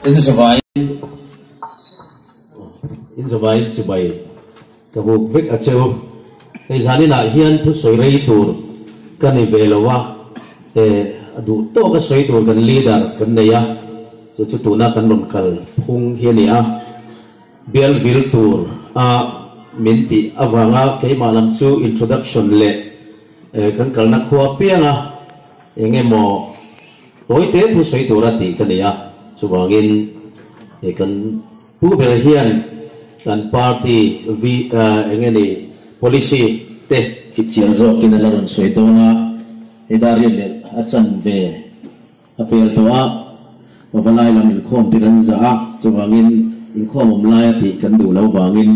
In zavaiin in zavaiin chibai ka buk vek a cheu. Hei zaninah hian thusawi rei tur ka ni ve lo a, a duh tawk a sawi tur kan leader kan nei a, chu chu tuna kan rawn kal phung hi a ni a. Bial vil tur a min tih avanga keimah lam chu introduction leh kan kalna khua pianga eng emaw tawi te thu sawi tura tih ka nei a, chuvangin kan pu ber hian kan party eng nge ni policy te chipchiar zawkin a la rawn sawi dawn a, hei dar riat leh a chan ve a pel tawh a, pavalai lam inkhawm te kan zah a, chuvangin inkhawm awm laia tih kan duh lo vangin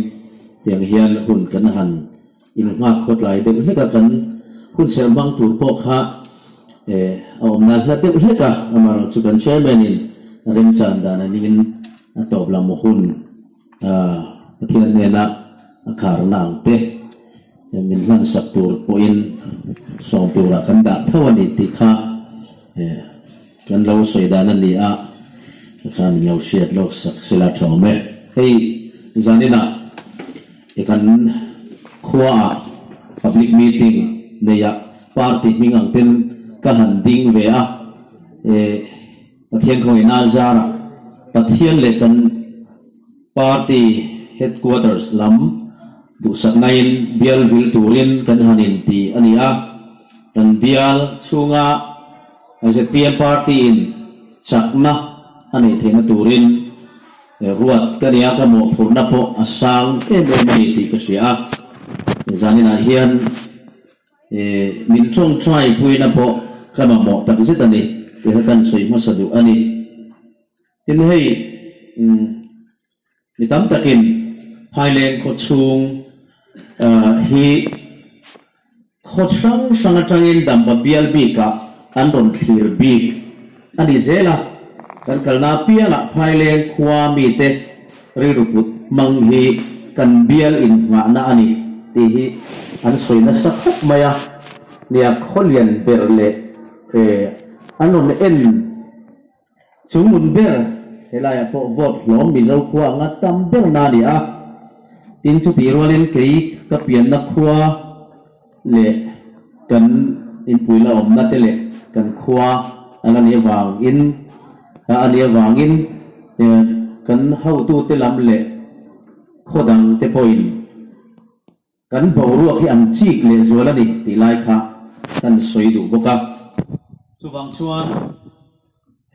tiang hian hun kan han Innghak khawtlai deuh hlek a, kan hun serh hmang tur pawh kha a awmna hla deuh hlek a, amaherawhchu kan chairman in a remchan dan a ningin a tawp lam hun Pathian hnena a kharna ang te min hlansak tur pawhin sawm turah kan dah tho a ni tih kha kan lo sawi dan a ni a, kha min lo hriat lawk sak sela tha awm e. Hei zaninah. I kan khuaah public meeting neia party hming ang ten ka han ding ve a, e Pathian khawngaihna a zarah Pathian leh kan party headquarters lam duhsaknain bial vil turin kan han inti a ni a, kan bial chhunga zpm party in chakna a neih theihna turin Ruat ka nia ka mawhphurhna pawh a sang em em a ni tih ka hria a, zaninah hian min tawngtai puina pawh ka mamawh tak zet a ni tih kha kan sawi hmasa duh a ni. Tin hei mi tam takin Phaileng khaw chhung hi khaw hrang hrang atangin Dampa bial bikah an rawn thlir bik a ni zel a, kan kalna apiangah Phaileng khua mite rilru put hmang hi kan bial inngahna a ni tih hi an sawi nasa khawp mai a, nia khawlian ber leh an rawn en Chu hmun ber, helaiah pawh vote hlawm Mizo khua anga tam ber na a ni a. Tin chutih rualin kei ka pianna khua leh kan inpui la awmna te leh kan khua a la nih avangin a nih avangin kan hotute lam leh khaw dang te pawhin Kan boruak hi an chik leh zual a ni tih lai kha kan sawi duh bawk a. Chuvang chuan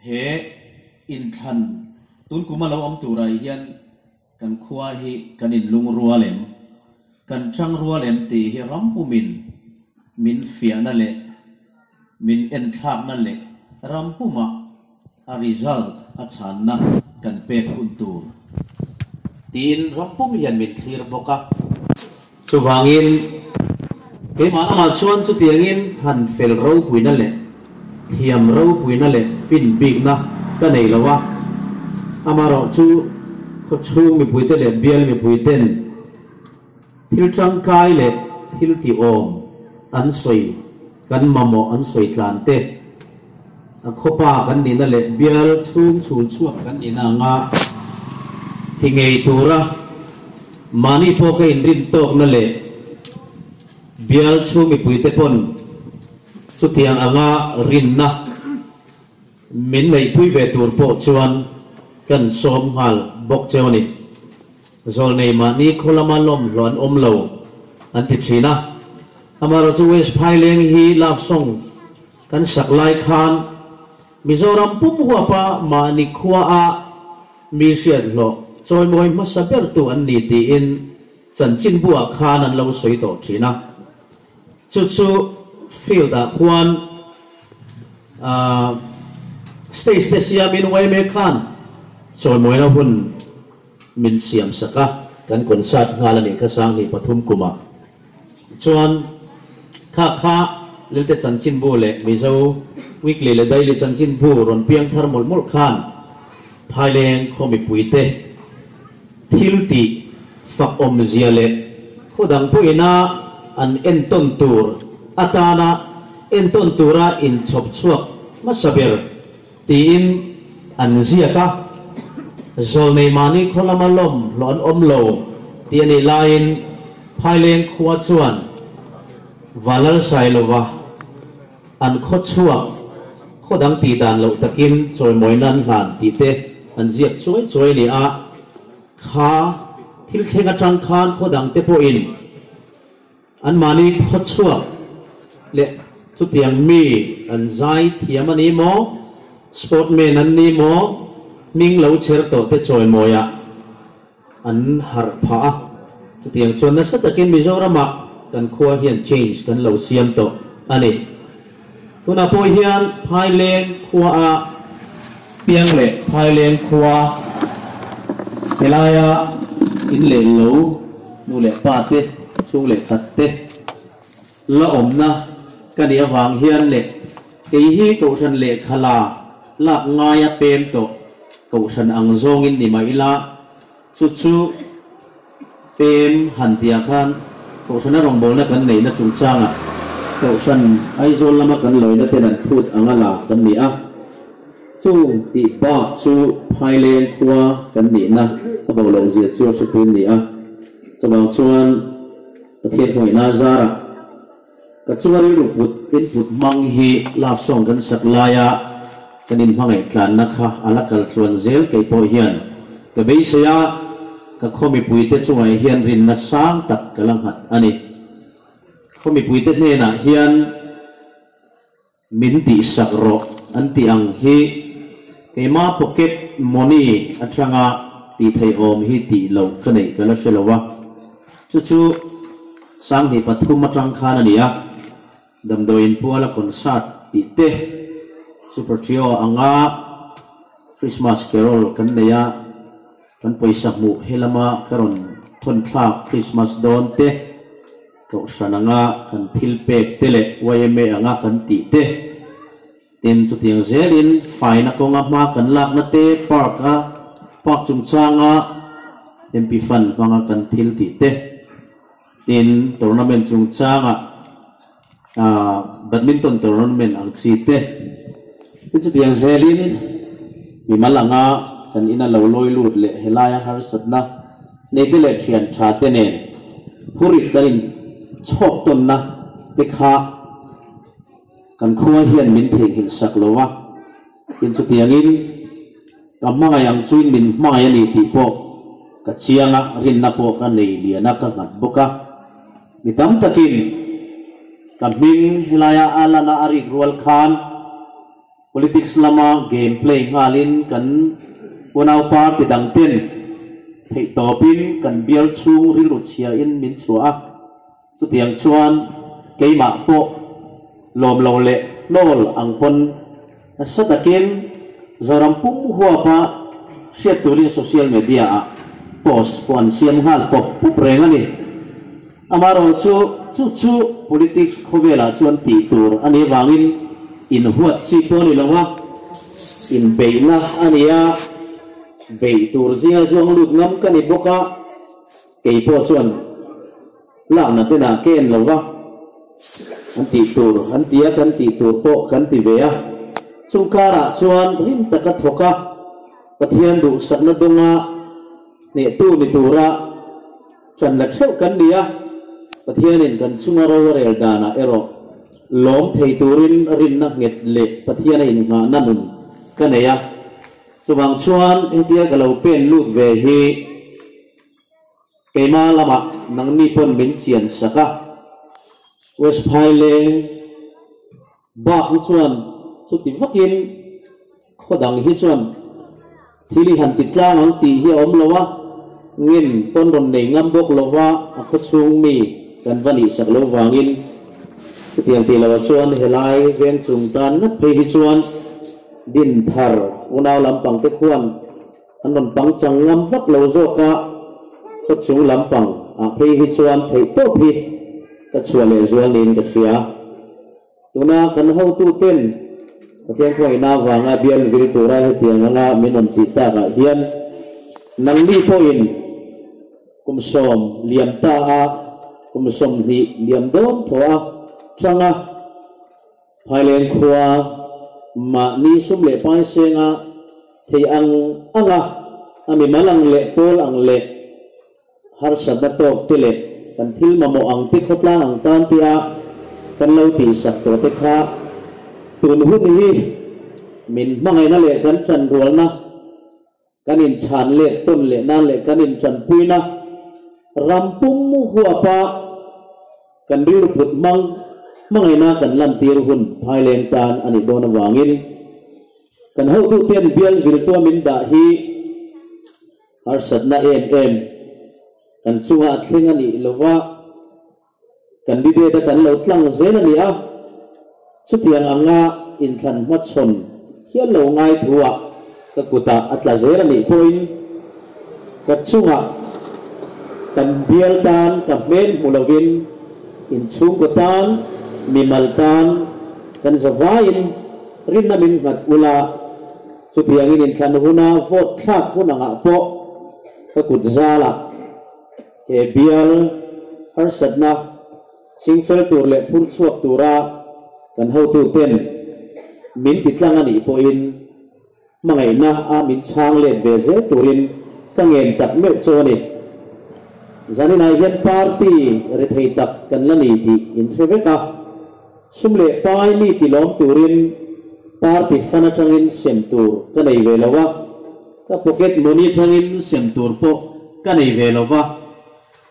he inthlan tun kum a lo awm turah hian kan khua hi kan inlung rual em, kan chang rual em tih hi ram pumin min fiahna leh min enthlakna leh ram pumah a result a chhanna kan pek hun tur tiin ram pum hian min thlir bawk a. Chuvangin keimah lamah chuan chutiangin han fel ropuina leh thiam ropuina leh fin bikna ka nei lo a, amaherawh chu khawchhung mipuite leh bial mipuiten thil tangkai leh thil tihawm an sawi kan mamawh an sawi tlan te, A khawpa kan nihna leh bial chhung chhul chhuak kan nihna anga thi ngei tura mahni pawh ka inrin tawkna leh bial chhung mipuite pawn chutiang anga rinna min neihpui ve tur pawh chuan kan sawm nghal bawk cheu a ni. Zawlnei mahni khaw lama lawmhlawh an awm lo an ti thin a, amaherawhchu West Phaileng hi love song Kan sak lai khan Mizoram pum huapa mahni khuaah mi hriathlawh chawimawi hmasa bertu an ni tiin chanchinbuah khan an lo sawi tawh thin a. Chu chu field-ah khuan stage te siamin yma khan chawimawina hun min siam sak a, kan concert nghal a nih kha 2003 kumah. Chuan kha kha Lilte chanchinbu leh Mizo Weekly leh Daily chanchinbu rawn piang thar mawlh mawlh khan Phaileng khaw mipuite thil tih fak awmzia leh khaw dang pawhina an entawn tur atana entawn tura inchhawp chhuak hmasa ber tiin an ziak a. Zawlnei mahni khaw lama lawm hlawh an awm lo tih a nih laiin Phaileng khua chuan Valal Sailova an khaw chhuak khaw dang tih dan loh takin chawimawina an hlan tih te an ziak chuai chuai a ni a. Kha thil thleng atang khan khaw dang te pawhin Anmahni khawchhuak leh chutiang mi an zai thiam a ni maw, sportman an ni maw, hming lo chher tawh te chawimawiah an harh phah a. Chutiang chuan nasa takin Mizoramah kan khua hian change kan lo siam tawh a ni. Tunah pawh hian Phaileng khuaah piang leh Phaileng khua helaia in leh lo nu leh pa te, chhung leh khat te la awmna ka nih avang hian leh kei hi Kohhran lehkha la lak ngaia pem tawh Kohhran ang zawngin ni mah ila chu chu Pem han tihah khan Kohhrana rawngbawlna kan neihna chungchangah Kohhran Aizawl lama kan lawina ten an phut anga la kan ni a. Chung tih bak chu Phaileng khua kan nihna a bo loh zia chu a hretu ni a. Chuvang chuan Pathian khawngaihna zarah ka chunga rilru put input hmang hi love song kan sak laia kan inhmangaih tlanna kha a la kal tluan zel kei pawh hian ka beisei a, ka khaw mipuite chungah hian rinna sang tak ka la nghat a ni. Khaw mipuite hnenah hian min tihsak rawh an tih ang hi keima pocket money atanga tih theihawm hi tih loh ka neih ka la hre lo a, chu chu 2003 atang khan a ni a, damdawiin puala concert tih te, Super Trio anga Christmas Carol kan nei a, kan pawisa hmuh helama ka rawn thawn thlak Christmas dawn te, Kohhran anga kan thil pek te leh yma anga kan tih te, tin chutiang zelin faina kawnga hma kan lakna te, park a park chungchanga MP Fund hmanga kan thil tih te, tin tournament chungchanga badminton tournament ang chi te, tin chutiang zelin mimal anga kan ina lo lawi lut leh helaia harsatna nei te leh thian tha te nen phurit kan in chhawk tawnna te kha kan khua hian min theihnghilh sak lo a, tin chutiangin ka hmangaih ang chuin min hmangaih a ni tih pawh ka chiang a, rinna pawh ka nei lian a, ka nghat bawk a. Mi tam takin ka hming helaia a lana a rik rual khan Politics lama game play nghalin kan unau party dang ten theihtawpin kan bial chhung rilru chhiain min chhuah a, chutiang chuan keimah pawh lawm lo leh hnawl ang pawn nasa takin Zoram pum huapa hriat turin social media ah post pawh an siam nghal pawp pawp reng a ni. Amaherawh chu, chu chu politics khawvelah chuan tih tur a nih avangin inhuat chi pawh a ni lo a, inbeihna a ni a, beih tur zinga zuang lut ngam ka ni bawk a, kei pawh chuan lakna tenah ka en lo va, an tih tur an ti a, kan tih tur pawh kan ti ve a, chung karah chuan rim taka thawk a, Pathian duhsakna dawnga hnehtu ni tura Chan la theuh kan ni a, Pathianin kan chunga ro a rel danah erawh lawm thei turin rinna nghet leh Pathian a innghahna nun ka nei a. Chuvang chuan hetia ka lo pen lut ve hi keima lamah nangni pawn min chian sak a, West Phaileng bak hi chuan chuti vakin Khaw dang hi chuan thil i han ti tlang ang tih hi a awm lo a, ngin pawn rawn nei ngam bawk lo va, a khaw chhung mi kan va nih sak lo vangin chutiang tih loah chuan helai veng chung tan ngat phei hi chuan din thar unau lampang te khuan an rawn pang chang ngam vak lo zawk a, khaw chung lampang ah phei hi chuan theih tawp hi ka chhuah leh zual niin ka hria. Tuna kan hotuten Pathian khawngaihna avanga bial vil tura hetiang anga min rawn tih takah hian nangni pawhin kum 10 liam ta a, kum 20 liam dawn thaw a tanga Phaileng khua mahni sum leh pai senga thei ang anga. a mimal ang leh pawl ang leh harsatna tawk te leh kan thil mamawh ang te khawtlang ang tan tia kan lo tihsak tawh te kha tun hun hi min hmangaihna leh kan tanrualna kan inchhan let tawn leh nan leh kan intanpuina ram pum huapa kan rilru put hmang hmangaihna kan lantir hun Phaileng tan a nih dawn avangin kan hotuten bial viltua min dah hi harsatna em em kan chunga a thleng a nih lova candidate a kan lo tlang zel a ni a, chutiang anga inthlan hmachhawn hial lo ngai thu-ah ka kutah a tla zel a nih pawhin ka chungah kan bial tan ka hmel hmu lovin inchhungkaw tan mimal tan kan zavaiin rinna min nghat ula, chutiangin inthlan huna vote thlak hun angah pawh ka kut zalah he bial harsatna chingfel tur leh phur chhuak tura kan hotuten min ti tlang a nih pawhin hmangaihna a min chhang let ve zel turin ka ngen tak meuh chu a ni. Zaninah hian party rethei tak kan la ni tih in hre vek a, sum leh pai mi ti lawm turin party fund atangin sem tur ka nei ve lo a, ka pocket money atangin sem tur pawh ka nei ve lo va,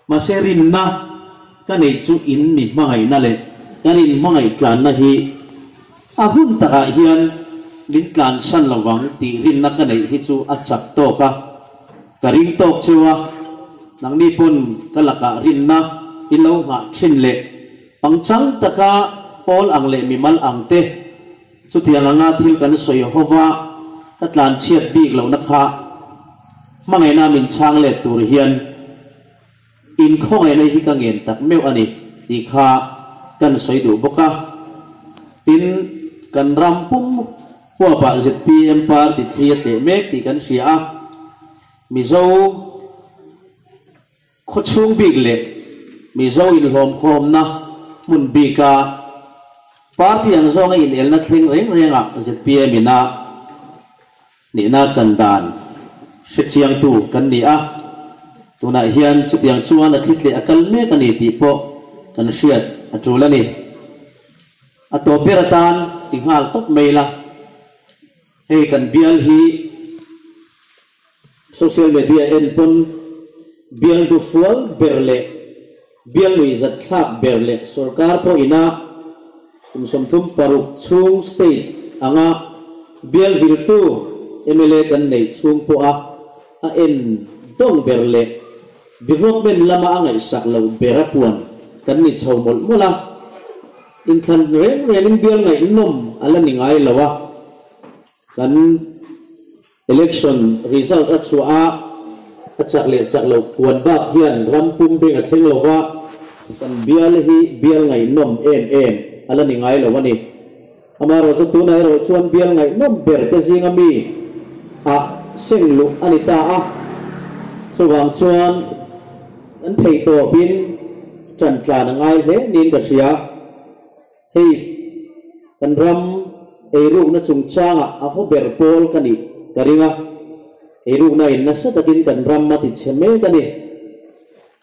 mahse rinna ka neih chu in mi hmangaihna leh kan in hmangaih tlanna hi a hun takah hian min tlansan lovang tih rinna ka neih hi chu a chak tawk a, ka ring tawk cheu a, nangni pawn ka lakah rinna in lo nghah thin leh pangchang taka pawl ang leh mimal ang te chutiang anga thil kan sawi hova ka tlanchhiat bik lohna kha hmangaihna min chhang let tur hian in khawngaihna hi ka ngen tak meuh a ni tih kha kan sawi duh bawk a. Tin, kan ram pum huapah zpm party thli a tleh mek tih kan hria a, Mizo khawchhung bik leh Mizo inhlawmkhawmna hmun bika party ang zawnga inelna thleng reng rengah zpm in a nihna chan dan hrechiangtu kan ni a, tunah hian chutiang chuan a thli tleh a kal mek a ni tih pawh kan hriat a tul a ni. A tawp ber atan ti nghal tawp mai la, hei kan bial hi social media en pawn bial dufual ber leh bial nuihzat thlak ber leh sorkar pawh ina kum 36 chhung state anga bial viltu MLA kan nei chhung pawh a a en dawng ber leh development lama a ngaihsak lo ber a puan kan ni chho mawlh mawlh a, inthlan reng rengin bial ngaihnawm a la ni ngai lo a, kan election result a chhuah a, a chak leh chak lo puan bak hian ram pum beng a thleng lo va, kan bial hi bial ngaihnawm em em a la ni ngai lo a ni. Amaherawh chu tunah erawh chuan bial ngaihnawm ber te zinga mi ah seng luh a ni ta a, chuvang chuan kan theih tawpin tan tlan a ngai hle niin ka hria. Hei kan ram eirukna chungchangah a haw ber pawl ka nih ka ring a, eirukna in nasa takin kan ram a tichhe mek a ni.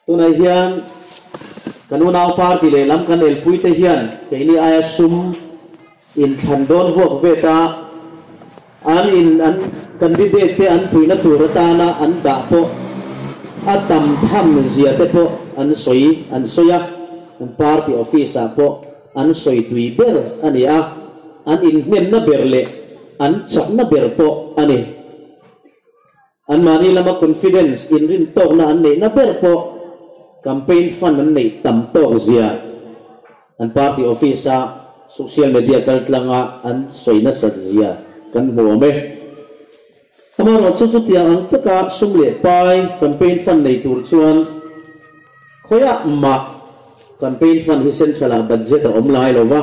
Tunah hian kan unau party lehlam kan elpuite hian keini aia sum inthlan dawn vuak vet a, an in an candidate te an puihna tur atana an dah pawh a tam tham zia te pawh an sawi an sawi a, an party office ah pawh an sawi tui ber a ni a, an inhnemna ber leh an chakna ber pawh a ni. Anmahni lama confidence inrin tawkna an neihna ber pawh campaign fund an neih tam tawk zia an party office a social media kaltlanga an sawi nasat zia kan hmu awm e. Amaherawh chu chutiang ang taka sum leh pai campaign fund nei tur chuan khawiah mah campaign fund hi central ah budget a awm lai lo va,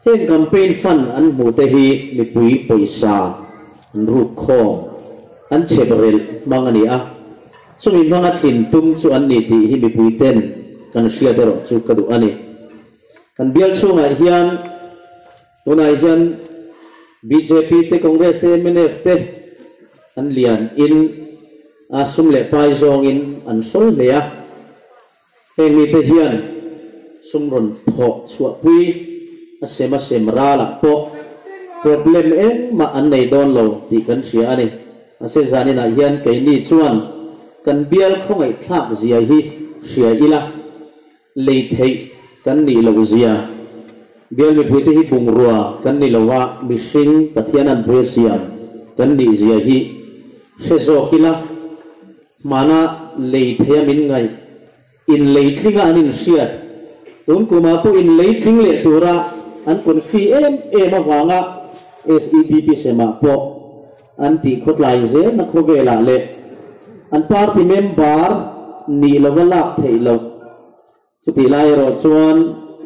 heng campaign fund an hmuh te hi mipui pawisa an ruk khawm, an chhep relh hmang a ni a, chumi hmanga tlin tum chu an ni tih hi mipui ten kan hriat erawh chu ka duh a ni. Kan bial chhungah hian tunah hian bjp te, Congress te, mnf te an lian in. a sum leh pai zawngin an sawl hle a. Heng mite hian sum rawn thawh chhuahpui a sem a sem ralah pawh problem engmah an nei dawn lo tih kan hria a ni. Mahse zaninah hian keini chuan kan bial khawngaihthlak zia hi hria ila, lei theih kan nih loh zia. Bial mipuite hi bungrua kan ni lo a, mihring Pathian anpui a siam kan nih zia hi hre zawk ila, Hmana lei theia min ngaih, in lei tlinga an inhriat, tun kumah pawh in lei tling leh tura an confi em em avanga SEDP semah pawh an tih khawtlai zelna khawvelah leh an party member nih lova lak theih loh. Chutih lai erawh chuan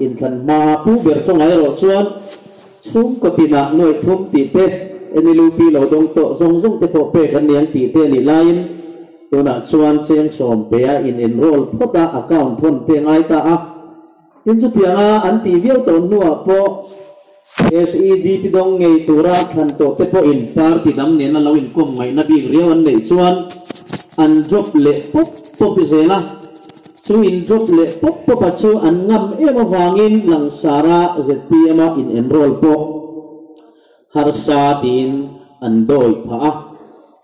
inthlan hmaa pu ber chungah erawh chuan chhungkaw tinah nuaih thum tih te, NLUP lo dawng tawh zawng zawng te pawh pek an ni ang tih te a nih laiin tunah chuan cheng sawm pe a in enroll phawt a account thawn te a ngai ta a. Tin chutianga an tih viau tawh hnuah pawh SEDP dawng ngei tura thlan tawh te pawhin party dang nena lo inkawm ngaihna bik riau an neih chuan an drop leh pawp pawp zel a. Chu in drop leh pawp pawp a chu an ngam em avangin langsara zpm a in enroll pawh harsa tiin an dawi phah a.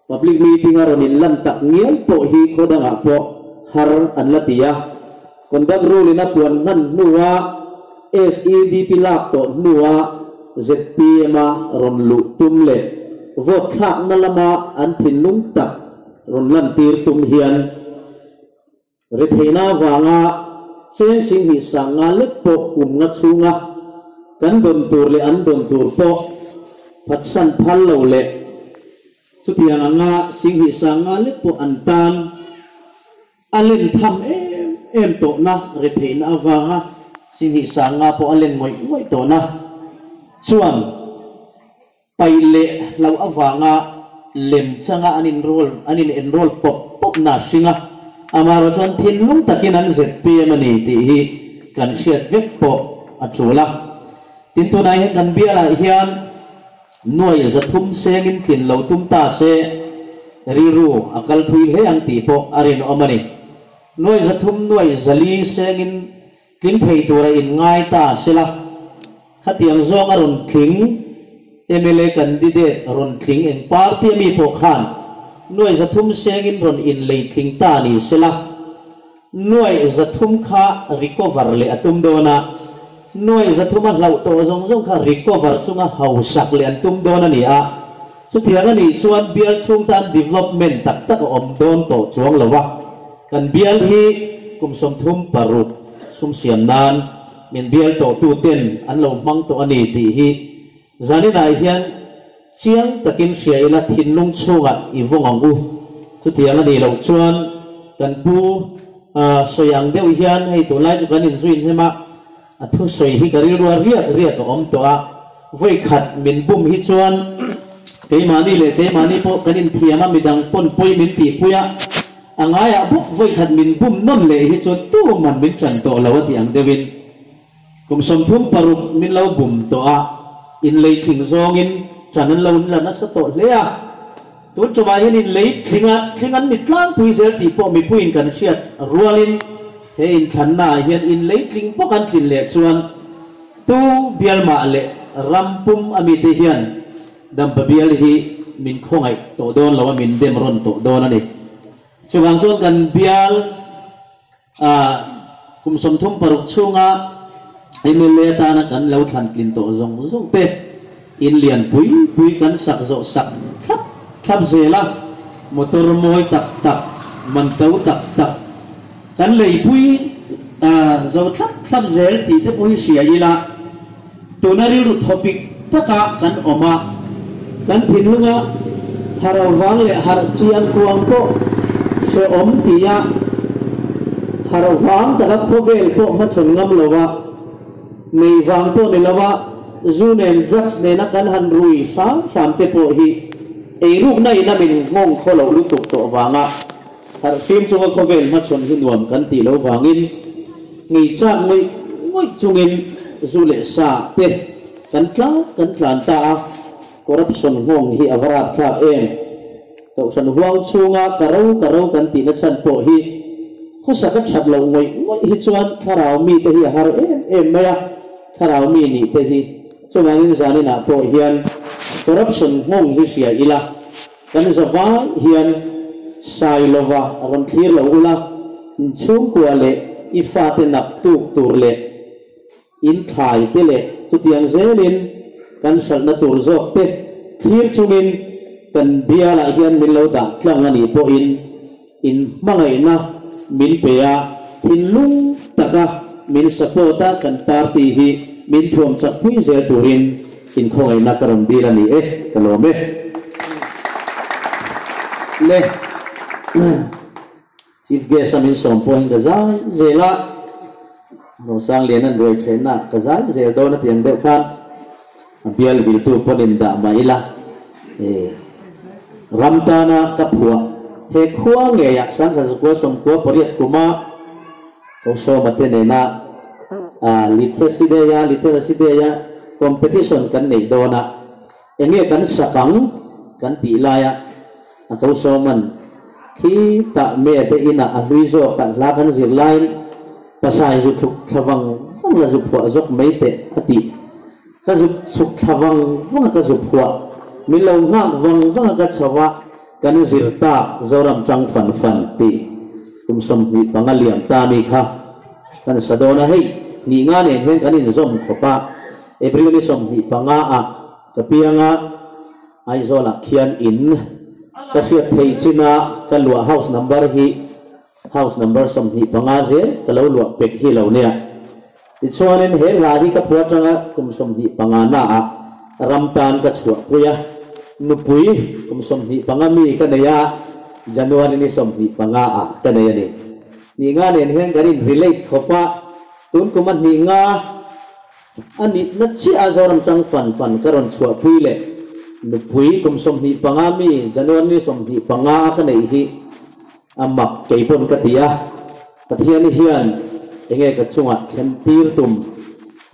Public meeting a rawn in lan tak ngial pawh hi khaw dangah pawh har an la ti a. Conduct rule in a puan hman hnua SEDP lak tawh hnua zpm a rawn luh tum leh vote thlakna lama an thinlung tak rawn lantir tum hian Retheihna avanga cheng sing hnih sang nga lek pawh kum nga chhunga kan dawn tur leh an dawn tur pawh phatsan phal lo leh chutiang anga sing hnih sang nga lek pawh an tan a len tham em em tawhna retheihna avanga sing hnih sang nga pawh a len ngawih ngawih tawhna chuan Paih leh hlauh avanga lem changa an enroll an in enroll pawp pawp na hring a, amaherawh chuan thinlung takin an zpm a ni tih hi kan hriat vek pawh a tul a. Tin tunah hian kan bialah hian nuai 300 sengin tlin lo tum ta se rilru a kal thui hle ang tih pawh a rinawm a ni. Nuai 300 nuai 400 sengin Tling thei tura in ngai ta sela, khatiang zawng a rawn tling mla candidate rawn tling eng party a mi pawh khan nuai 300 sengin rawn in lei tling ta ni sela, nuai 300 kha recover leh a tum dawn a, nuai 300 a hlauh tawh zawng zawng kha recover chunga hausak leh an tum dawn a ni a, chutiang a nih chuan bial chhung tan development tak tak a awm dawn tawh chuang lo a. Kan bial hi kum 36 sum siam nan min bial tawhtu ten an lo hmang tawh a ni tih hi zaninah hian chiang takin hria ila thinlung chhungah i vawng ang u. Chutiang a nih loh chuan kan pu sawi ang deuh hian hei tunlai chu kan inzui hnem a, a thusawi hi ka rilru a riak riak a awm tawh a, vawi khat min bum hi chuan keimahni leh keimahni pawh kan inthiam a, midang pawn pawi min tihpui a, a ngaiah bawk vawi khat min bum nawn leh hi chuan tuman min tan tawh lo a tih ang deuhin kum 36 min lo bum tawh a, inlei tling zawngin tan an lo la nasa tawh hle a, tun tumah hian inlei tlinga tling an ni tlangpui zel tih pawh mipuiin kan hriat rualin he inthlannaah hian inlei tling bawk an tlin leh chuan tu bialmah leh ram pum a mite hian Dampa bial hi min khawngaih tawh dawn lo a, min dem rawn tawh dawn a ni. Chuvang chuan kan bial kum 36 chhunga mla atana kan lo thlan tlin tawh zawng zawng te in lian pui pui kan sak zawh sak thlap thlap zel a, motor mawi tak tak, man to tak tak kan leipui zo thlap thlap zel tih te pawh hi hria ila, tuna rilru thawpik taka kan awm a, kan thinlunga harh vang leh harh chiang kuang pawh hrehawm tia harh vang taka khawvel pawh hmachhawn ngam lo a, nei vang pawh ni lo a, zu nen drugs nena kan han rui hram hram te pawh hi eirukna in a min nghawng khaw loh lutuk tawh vanga harh fim chunga khawvel hmachhawn hi nuam kan tih loh vangin ngei chak ngawih ngawih chungin zu leh sa te kan tlan kan tlan ta a, corruption nghawng hi a va rapthlak em! Kohhran huang chhunga ka ro ka ro kan tihna chhan pawh hi khawsak a that loh ngawih ngawih hi chuan thlarau mite hi a har em em mai a, thlarau mi nih te hi chuvangin zaninah pawh hian corruption nghawng hi hria ila kan zavai hian Sailova rawn thlir lo ula, inchhungkua leh i fate nak tuk tur leh In thlai te leh chutiang zelin kan hralhna tur zawk te thlir chungin kan bialah hian min lo dah tlang a nih pawhin in hmangaihna min pe a, thinlung taka min support a kan party hi min thuam chak pui zel turin in khawngaihna ka rawn dil a ni e, ka lawm e. Le. Chief Guest a min sawm pawhin ka zai zel a, Rosang Lian an ruai thenna ka zai zel dawn a ti ang deuh khan a bial viltu pawn in dah mah ila e ram tana ka phuah he khua ngeiah Sangkha Zakua Sawmkua pariat kuma Kosawma te nena a Literacy Day a Literacy Day a competition kan neih dawn a enge kan sak ang kan tih laia A ko sawman, Khi tah me te inah a hlui zawk ah hla kan zir laiin pasai zu thluk thla vang vang la zu phuah zawk mai teh a ti. Ka zu chhuk thla vang vang a ka zu phuah, min lo nghak vang vang a ka chho a, kan zir tak Zoram tang fan fan tih kum 25 liam ta mi kha kan sa dawn a, hei hnih nga nen hian kan inzawm khawp a, April ni 25 ah ka piang a. Aizawlah khian in ka hriat theih chin a ka luah house number hi house number 25 zel ka lo luah pek hi lo nia. Tichuanin he hla hi ka phu atanga kum 25 na ah ram tan ka chhuah pui a, nupui kum 25 mi ka nei a, January ni 25 ah ka nei a ni. Hnih nga nen hian kan in relate khawp a, tun kum a hnih nga A nitna chiah a Zoram chang fan fan ka rawn chhuahpui leh nupui kum 25 mi January ni 25 a ka neih hi a mak kei pawn ka ti a, Pathian hian enge ka chungah thlen tir tum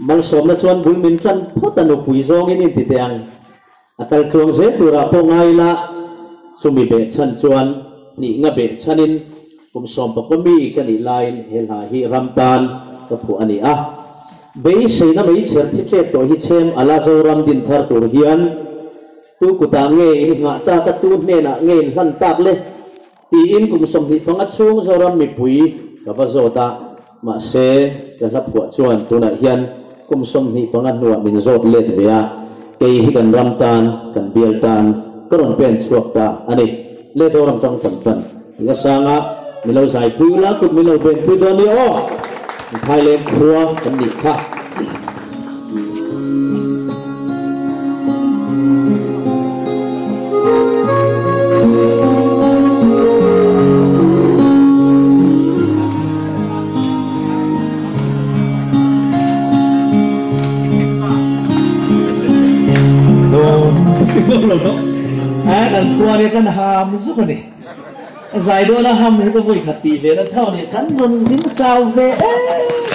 malsawmna chuan bul min tan phawt a nupui zawngin in ti teh ang. A kal tluang zel turah pawh ngai ila, chumi behchhan chuan hnih nga behchhanin kum 11 mi ka nih laiin he hla hi ram tan ka phuah a ni a. Beiseina meichher thi ṭep tawh hi chhem ala Zoram din thar tur hian tu kutah nge in nghah tak a, tu hnenah nge in hlan tak le? Tiin kum 25 chhung Zoram mipui ka va zawt a, mahse ka hla phuah chuan tunah hian kum 25 hnuah min zawt let ve a, kei hi kan ram tan, kan bial tan ka rawn pen chhuak ta a ni. Le Zoram tang fan fan ti a sang a, min lo zai pui ula kut min lo ven pui dawn ni aw, Thailand khua kan nih kha. Kan khua nia kan ham zuk a ni. Zai dawn a ham hi ka vawi khat tih ve na tho a ni. Kan rawn zin chau ve em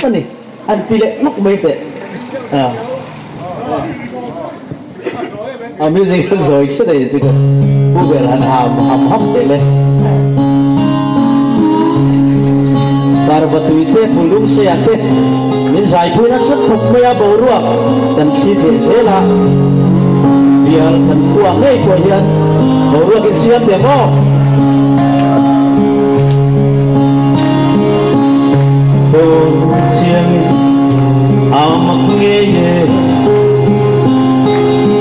a ni. An ti leh hluk mai teh. A music a zawi hret a ni chu ka pu ber han ham ham ham teh le. Parvatui te Phulungsei-ah te min zaipui nasa khawp mai a boruak kan thli theh zel a. Bial kan khuah ngei pawh hian boruak in siam teh maw? Aw chiangin a mak ngei e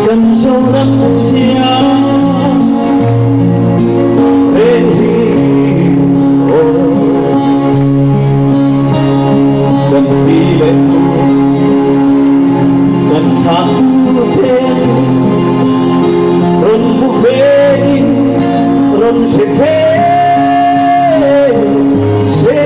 kan Zoram chiang reng hi aw kan pi leh pu kan thlah tu te rawn hmu ve in rawn hre ve se.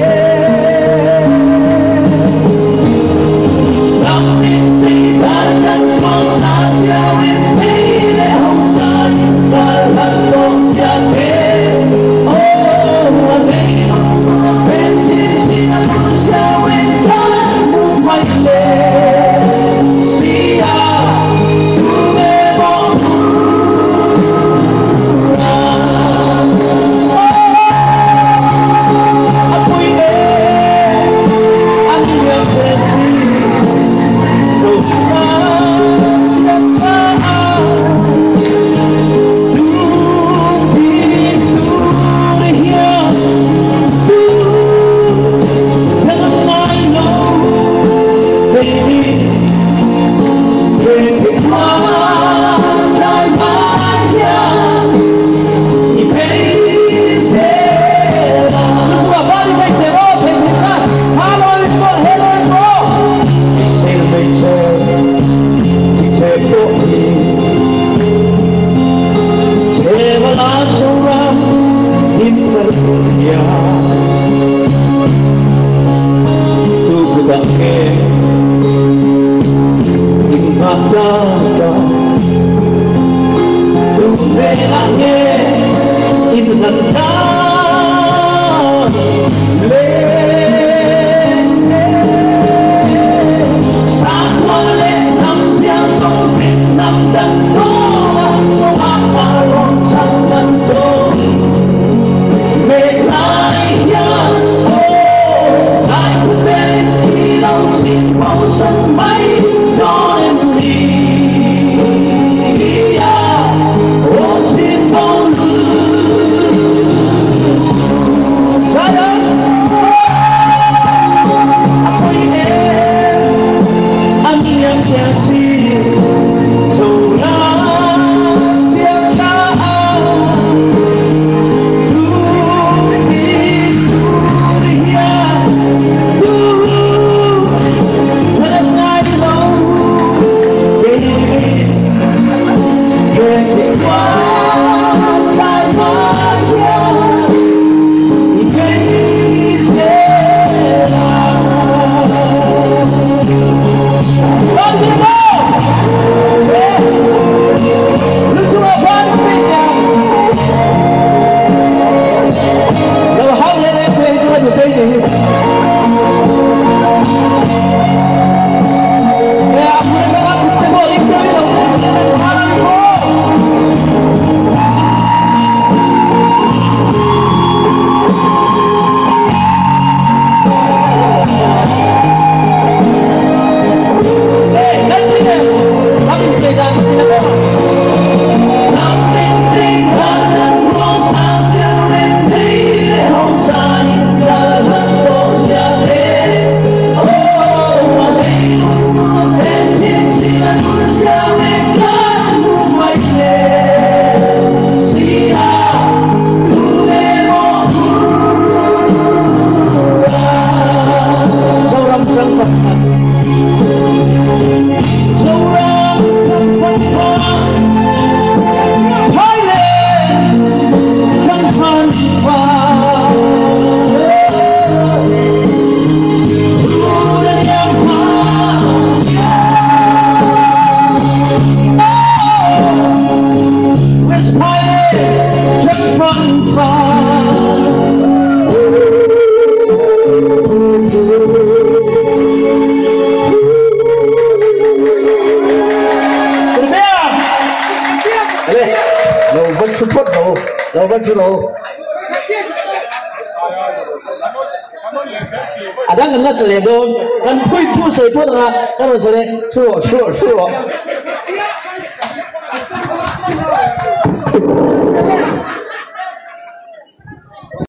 A dang kan la sa leh dawn, kan phui thu sawi phawt ang a, ka rawn sa leh, thu rawh, thu rawh, thu rawh.